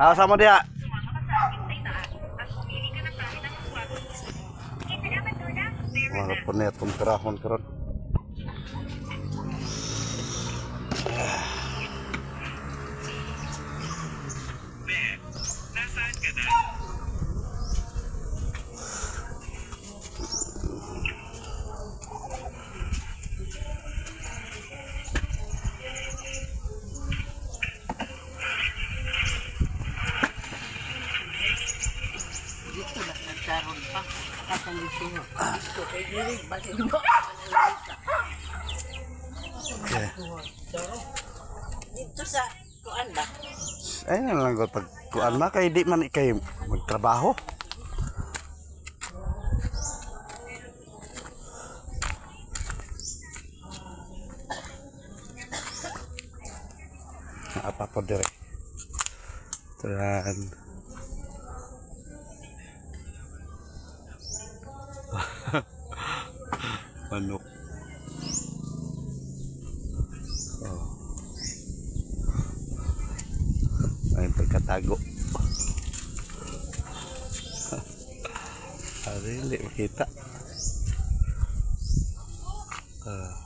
Ah, sa mo diha. Wala po na itong tirahon karon. Dito na nagkaroon pa. Katang dito. Dito kay dili basin mo. Okay. Dito sa kuan ba? Ay na lang ko pag kuan ma kay di man ikay magtrabaho. Apa po dire. Taran. Manok. Oh. Ay, pagkatago. Ari, hindi makita. Ah.